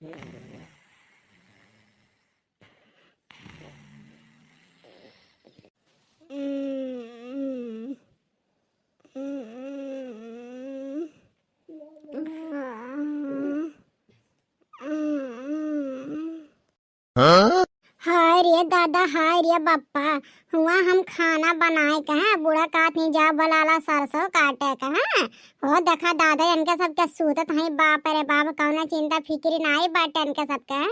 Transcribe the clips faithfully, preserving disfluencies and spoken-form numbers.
हाय रे दादा, हाय रे बप्पा, हुआ हम खाना बनाए कहे, बूढ़ा कहत ही जा बलाला सरसों काटे कहे। हो देखा दादा, इनके सबके सूतत हई, बाप रे बाप, कौनो चिंता फिक्री नाई बाटे इनके सबके।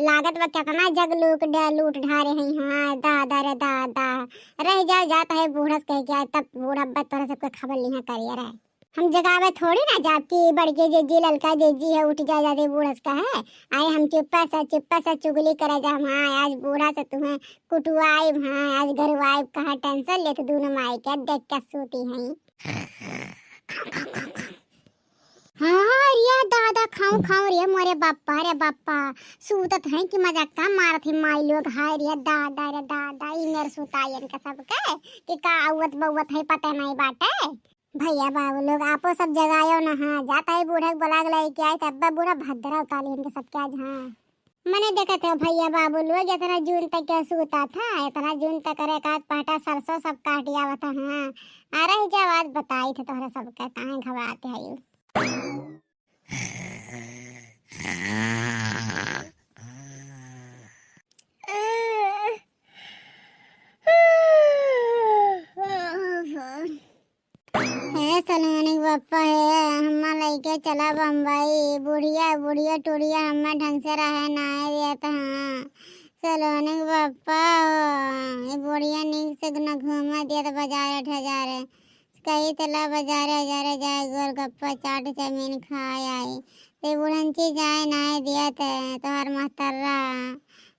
लागत बा केतना जग लूट ढ-, लूट ढारे हई, हाँ दादा रे दादा। रह जाओ, जात है बूढ़ा से कह के आए, तब बूढ़ा अब्बा तोरा सबके खबर लिहा करिए रहे। हम जगावे थोड़ी ना जाब कि बड़की जीजी, ललका जीजी है, उठ जा, जाते बूढ़ा से कहे। आए हम चुप्पा से, चुप्पा से चुगली करे जा, हाँ, आज बूढ़ा से तुम्हें कुटुआइब, हाँ, आज घरुआइब, कहाँ tension लेत दूनो माई के, देख के सूती हई। हाँ रे दादा, खाऊं, खाऊं रे मोरे बप्पा, रे बप्पा, सूतत हैं कि मजाक का मारत है माई लोग, हाय रे दादा, रे दादा, ई मेर सुताई इनके सबके, कि का औवत बौवत है, पता नहीं बाटे। भैया बाबू लोग, आपो सब जगायो ना, हाँ, जात है बूढ़ा के बुला के लेके आए, तब बूढ़ा भद्रा उतार लिहन के सबके आज, हाँ। मने देखत है भैया बाबू लोग, इतना जून तक के सूता था, इतना जून तक रे का पहटा सरसों सब काट आवत है, हाँ। आ रही जब आज बताई थे तोहरा सबके, काहे घबराते है यू। हे सलोनी के बप्पा हे, हम्मा लइके चला बम्बई। बुढ़िया, बुढ़िया टुढ़िया हम्मा ढंग से रहे नाय देत हाँ। सलोनी के बप्पा हो, ये बुढ़िया नीक से न घूमे देत बजारे ठजारे। कही तला बजारे अजारे जाए, गोलगप्पा चाट चाउमीन खाए आई। ते बुढ़ंची जाए नाय देत तोहार महतर्रा।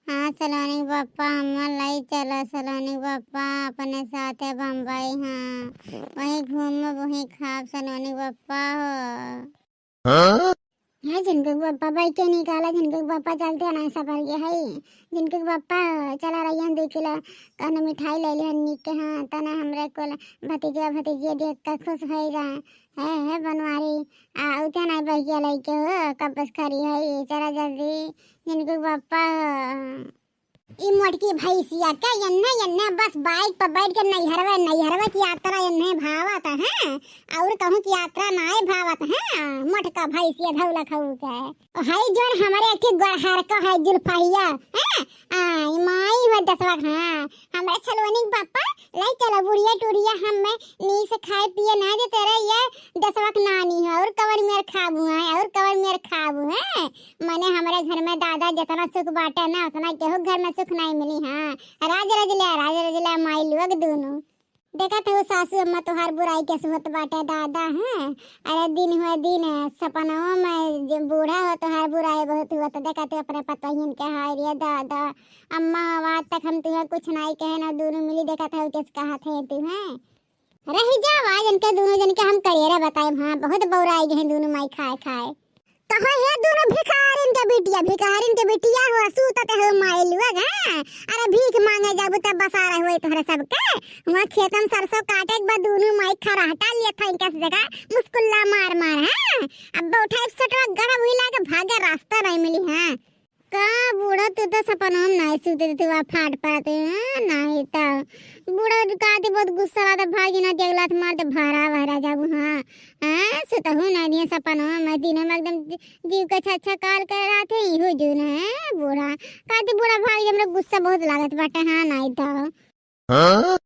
हाँ, सलोनी के बप्पा, हम्मा लई चला, सलोनी के बप्पा, अपने साथे बम्बई, हाँ। वहीं घूमब, वहीं खाब, सलोनी के बप्पा हो। हाँ? हे झिनकू के बप्पा, बाइक के निकाला, झिनकू के बप्पा चलते ना सफर के हई। झिनकू के बप्पा चला रही हैं, दो किलो कौनो मिठाई ले लिहन नीक के, हाँ, तने हमरे कुल भतीजा, भतीजिया देख के खुश हो जाए। हे, हे बनवारी, आ, उठे नाई बहिया लइके हो, कब बस खड़ी है, चला जल्दी, झिनकू के बप्पा हो। ई मोटकी भैंसिया के एन्ने, एन्ने बस बाइक पर बैठ के नैहरवे, नैहरवे की यात्रा एन्ने भावत है, और कहूँ की यात्रा नाई भावत है, मोटका भैंसिया धौला खाऊ के। ओ हई जोन हमरे एक ठे गोरहर का है जुल्फहिया, हैं? आ, ई माई हो दसवा, हाँ, हमरे सलोनी के बप्पा, लाई चला बुढ़िया टुढ़िया हमें नी से खाए पिए ना देते रहे, ये दसवा के नानी है, और कवन मेर खाबू है, और कवन मेर खाबू है। मने हमरे घर में दादा जितना सुख बाटे ना, उतना केहू घर में सुख नाई मिली। हाँ, राज रजले, राज रजले माई लोग दूनो। देखत हऊ सासू अम्मा तोहार बुराई कैसे होत बाटे दादा, हैं? अरे दिन हुए दिन सपनवा में जे बूढ़ा हो तोहार बुराई बहुत हुआ, तो देखत हऊ अपने पतोहियन के, हाय रे दादा, अम्मा हो, आज तक हम तुहे कुछ नाई कहे ना, दूनो मिली देखत हऊ कैसे कहत है तू, हैं? रही जाओ, आज इनके दूनो जन के हम करियरा बताएब। हाँ, बहुत बौराई गए हैं दूनो माई खाए खाए। कहो हे दूनो भिखारिन के बिटिया, भिखारिन के बिटिया हो, सूतत हो माई लोग, हाँ? अरे भीख मांगे जाबू तब बसा रहे हुए तोहरे सबके। वहाँ खेतन सरसों काटे के बाद दूनो माई खराटा लिए था इनका से जगह मुस्कुल्ला मार मार, हाँ? अब बैठा एक सटवा गड़ा हुई लागे भागे रास्ता नहीं मिली, हाँ? का बूढ़ा, तू तो सपनवा में नाई सूते, तू आ फाट पाते हैं, नाई तो बूढ़ा काती बहुत गुस्सा रहता, भागी ना, एक लात मार दे, भरा भरा जाबू, हाँ, हाँ, सुतहू नाई दिए सपनवा में, दिनों में एकदम जी-, जीव के छच्छा काल कर रहा थे, इहो जून है बूढ़ा, काती बूढ़ा भाग, हमरा गुस्सा बहुत लागत बाटे, हाँ, नाई तो। हाँ?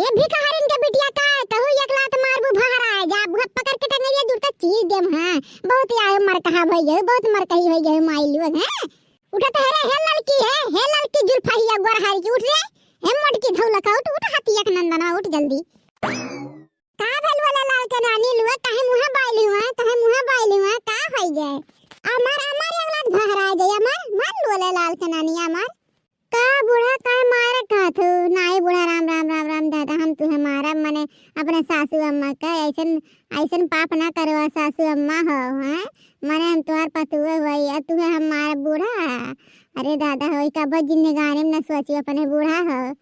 ये भिखारिन के बिटिया का है? कहू एक लात मारबू भहरा है, जा बुआ पकड़ के टंगरिया दूर तक चीर देम, हाँ। बहुत आयो मरकहा भई गयो, बहुत मरकही भई गयो माई लोग, हैं? उठत है रे, हे लड़की है, हे लड़की जुल्फहिया गोरहारी की, उठ रे। हे मोटकी धौलका, उठ, उठ हतिया के नंदना, उठ जल्दी। का भेल वाला लाल के रानी लुआ, काहे मुँह बाइल हुआ, काहे मुँह बाइल हुआ, का होई गए? अमर, अमर एक लात भहरा जाए, अमर, मार लुआ ले लाल के नानी, अमर। का बूढ़ा, काय मारे कहत हो? नाई बूढ़ा, राम, राम, राम, राम दादा, हम तुहे मारब, मने अपने सासू अम्मा का ऐसन, ऐसन पाप ना करवा सासू अम्मा हो, हैं? मने हम तुहार पतुए होई, आ तुहे हम मारब बूढ़ा? अरे दादा होई, कबो जिंदगानी में न सोची अपने बूढ़ा हो।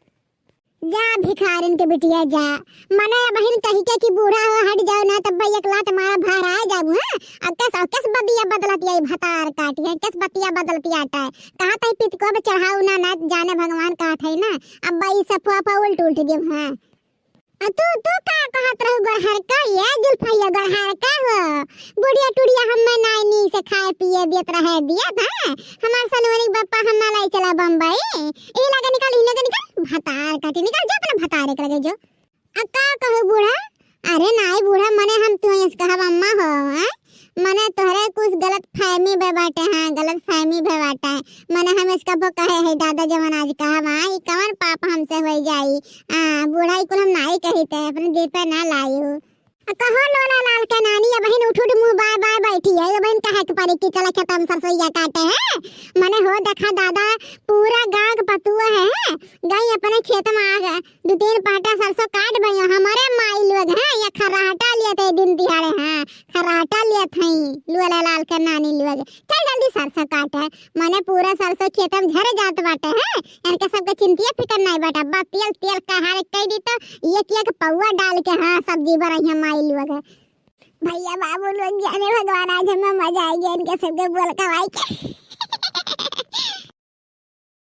जा भिखारिन के बिटिया जा, मने अबहिन कही के कि बूढ़ा हो हट जाओ ना, तब भाई एक लात मारा भहराए जाबू, हैं? अब का तो कस बतिया बदलतिया ई भतार काटी है, कस बतिया बदलतिया आटा है। कहा तई पितको अब चढ़ाऊ ना, ना जाने भगवान कहत है ना। अब ई सब फुआ फुआ उल्ट उल्ट देव, हाँ। आ तू, तू का कहत रहू गोरहर का, ये जुल्फैया गोरहर का हो? बुढ़िया टुढ़िया हम्मे नाई नी से खाए पिए देत रहे, दिया था। हमार सनवरी बप्पा हम्मे लाई चला बम्बई। ए लगे निकल, इन्हें के निकल, भतार काटी निकल, जा अपना भतारे के लगे जो। आ का कहू बूढ़ा? अरे नाई बूढ़ा, मने हम तू ऐस कहब अम्मा हो, हैं? मने तोहरे कुछ गलत फहमी भे बाटे, हाँ, गलत फहमी भे बाटे। मने हम इसका वो कहे है दादा जवन आज कहब, हाँ, ई कवन पाप हमसे होई जाई? हाँ, बूढ़ा ई कुल हम नाई कही थे, अपने दिल पे ना लाई हो। आ कहो लोला लाल के नानी, अबहिन उठ उठ मुँह बाय बाय बैठी है, अबहिन कहे के पड़ी कि चला खेत में सरसोईया काटे है। मने हो देखा दादा, पूरा गाँव के पतुआ है, गई अपने खेत में आ गए, दो तीन पाटा सरसों काट भैया, हमारे माई लोग हैं, या खर्राटा लेत है दिन दिहाड़े, हाँ, खर्राटा लेत हैं, लोला लाल के नानी लोग। चल जल्दी सरसों काट है, मने पूरा सरसों खेत में झरे जात बाटे है, इनके सबके चिंतिया फिकर नहीं बाटे। बा तेल, तेल कहारे कह दी तो एक एक पौवा डाल के, हाँ, सब्जी बनाई है माई लोग। भैया बाबू लोग जाने भगवान, आज हमें मजा आ गया इनके सबके बोल कवाई के।